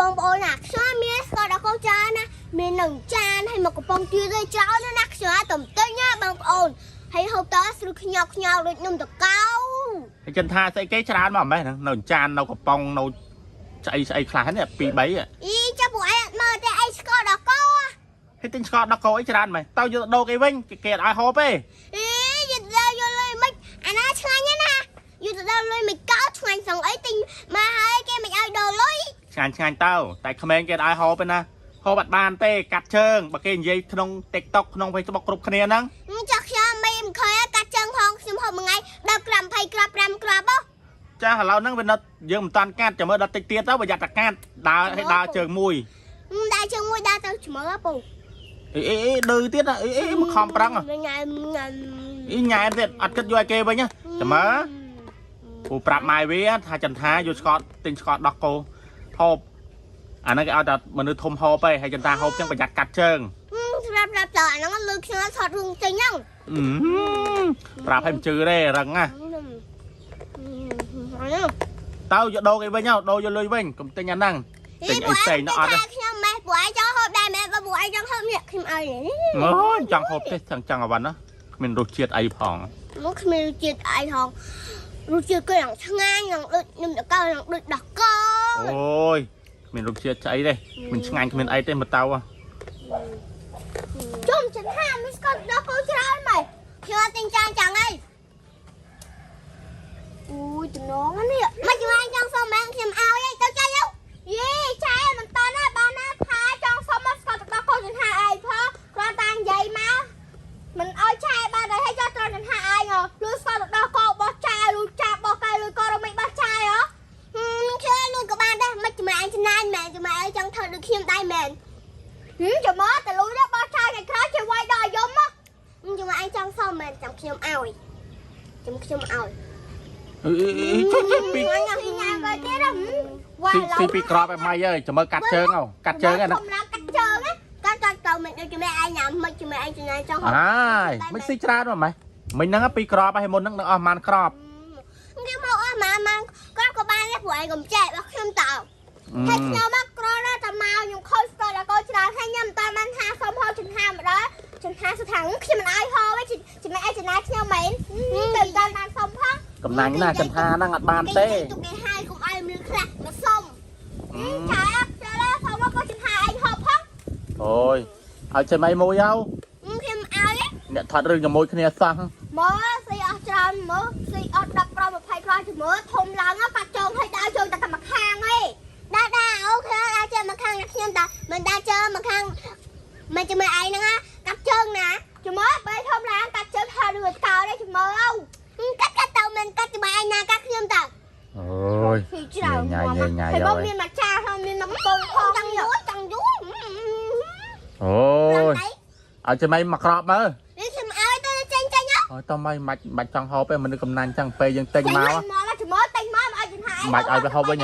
បងប្អូនណាខ្ញុំមានស្ករដល់កូនចានណាមាននឹងចានហើយមកកំប៉ុងទៀតទេច្រើនណាស់ខ្ញុំតំទិញណាបងប្អូនហើយហូបតស្រួលខ្ញោកខ្ញោកដូចនំតកៅ ហើយចិនថាស្អីគេច្រើនមកម៉េះហ្នឹងនៅចាននៅកំប៉ុងនៅស្អីស្អីខ្លះនេះ2 3 អីចាប់ពួកឯងអត់មើលទេអីស្ករដល់កោ ហើយទិញស្ករដល់កោអីច្រើនម៉េះទៅយកដូរគេវិញគេអត់ឲ្យហូបទេ អីយកទៅយកលុយមិនអាណាឆ្ងាញ់ណាយកទៅដល់លុយមិនកោឆ្ងាញ់សងអីទិញមកហើយគេមិនឲ្យដូរលុយ ឆ្ងាញ់ឆ្ងាញ់ទៅតែក្មេងគេអត់ឲ្យហូបទេណាហូបអត់បានទេកាត់ជើងបើគេនិយាយក្នុង TikTok ក្នុង Facebook គ្រប់គ្នាហ្នឹង ចាស់ខ្ញុំមិនឃើញកាត់ជើងផងខ្ញុំហូបមួយថ្ងៃ10ក្រាម20ក្រាម5ក្រាមហ៎ ចាឥឡូវហ្នឹងវានៅយើងមិនតាន់កាត់ចាំមើលដល់តិចទៀតទៅបើយ៉ាត់តែកាត់ដើរឲ្យដើរជើងមួយ ដើរជើងមួយដើរទៅច្មើពូ អីអីអីឌឺទៀតអីអីមកខំប្រឹង ញ៉ែមញ៉ែម អីញ៉ែមទៀតអត់គិតយកឲ្យគេវិញណាចាំមើលពូប្រាប់ម៉ែវាថាចន្ទថាយកស្ករទិញស្ករដោះគោហូបអាហ្នឹងគេឲ្យតែមនុស្សធំហូបឯងហើយចន្ទថាហូបចឹងប្រយ័ត្នកាត់ជើង ប្រាប់ប្រាប់តើអាហ្នឹងលើខ្ញុំថតរឿងចេញហ្នឹង ប្រាប់ឲ្យមិនជឿទេរឹងណាទៅយកដូរគេវិញទៅដូរយកលុយវិញកុំទិញអាហ្នឹងទិញអីផ្សេងអត់ទេ ខ្ញុំម៉េះពួកឯងចង់ហូបដែរម៉េះបើពួកឯងចង់ហូបនេះខ្ញុំឲ្យនេះ អូចង់ហូបទេចង់ចង់អាវ៉ាន់ណាគ្មានរសជាតិអីផង មកគ្មានរសជាតិអីផងរសជាតិគឺយ៉ាងឆ្ងាញ់យ៉ាងដូចនំតកៅយ៉ាងដូចដោះក អូយគ្មានរសជាតិស្អីទេគ្មានឆ្ងាញ់គ្មានអីទេមកទៅ ជុំចិនហាមានស្ករដោះកោច្រើនម៉េចខ្ញុំទិញចានចាំងអីអូយតំណងនេះមកជួយឯងចង់សុំមែនខ្ញុំឲ្យឯងទៅចាយទៅ យីចែមិនតណាបានណាថាចង់សុំមកស្ករទឹកដោះគោចង្ហាឯងផងគ្រាន់តែនិយាយមកមិនឲ្យចែបានហើយឲ្យចោះត្រង់ចង្ហាឯងហ៎លួចស្ករទឹកដោះគោបោះចែលួចចាប់បោះកែលួចករមិនបោះចែហ៎ ខ្ញុំលួចក៏បានដែរមិនចាំឯងចំណាយមែនចាំឯងចង់ធ្វើដូចខ្ញុំដែរមែន ហឹមចាំមកតែលួចដល់បោះចែថ្ងៃក្រោយជាវាយដល់អាយំហ៎ ចាំឯងចង់សុំមែនចាំខ្ញុំឲ្យចាំខ្ញុំឲ្យ អីជួយជួយពី ញ៉ាំញ៉ាំក៏ទៀត វ៉ា ស៊ីពីក្របឲ្យម៉ៃអើយចាំមើលកាត់ជើងហ៎កាត់ជើងហ្នឹង ធំឡើងកាត់ជើងណា កាត់កាត់ទៅមិនដូចចាំឯងញ៉ាំមិនចាំឯងចំណាយចង់ហូប អាយមិនស៊ីច្រើនមកម៉េះមិញហ្នឹងពីក្របហើយមុនហ្នឹងនឹងអស់ប៉ុន្មានក្រប គេមកអស់ម៉ាម៉ាក្របក៏បានដែរព្រោះឯងកុំចេះរបស់ខ្ញុំតើ ហើយខ្ញុំមកក្រដល់តែមកខ្ញុំខូចស្ករដល់កោច្រើនហើយខ្ញុំមិនតាន់បានថាសុំហូបចង្ហាម្ដងចង្ហាសុថាខ្ញុំមិនឲ្យហូបទេចំណែកឯចំណាយខ្ញុំមែនទៅតាន់បានសុំផង កំណាញ់ណាចន្ទាហ្នឹងអត់បានទេ ទុកគេហើយកុំឲ្យមនុស្សខ្លះមកសុំ ចែអត់ចែដល់សុំមកក៏ចង្ហាឯងហូបផង អូយឲ្យចេះម៉ៃមួយហៅ ខ្ញុំឲ្យ អ្នកថតរឿងជាមួយគ្នាសោះ មើលស៊ីអស់ច្រើនមើលស៊ីអស់10ក្រប20ក្របជំរឿធំឡើងកាត់ជើងឲ្យដើរជើងតែតែមួយខាងឯង ដាដាអូខេដើរជើងមកខាងខ្ញុំតាមិនដើរជើងមកខាងមិនចាំឯងហ្នឹងណាកាត់ជើងណា ជំរឿពេលធំឡើងកាត់ជើងហើយរួចកោដែរជំរឿ កាត់កាត់ទៅមិនកាត់ចាំឯងណាកាត់ខ្ញុំតា អូយ ស៊ីច្រើន ញ៉ៃញ៉ៃ ហើយបងមានមួយចាផងមានមួយកំពង់ផង ចង់យូរចង់យូរ អូយឲ្យចេះម៉ៃមកក្របមើល នេះខ្ញុំឲ្យទៅចេញចេញហ៎ អូយតម៉ៃមិនបាច់ចង់ហូបទេមនុស្សកំណាញ់ចឹងពេលយើងទិញមក មកជំរឿទិញមកឲ្យចង្ហា បាច់ឲ្យវាហូបវិញ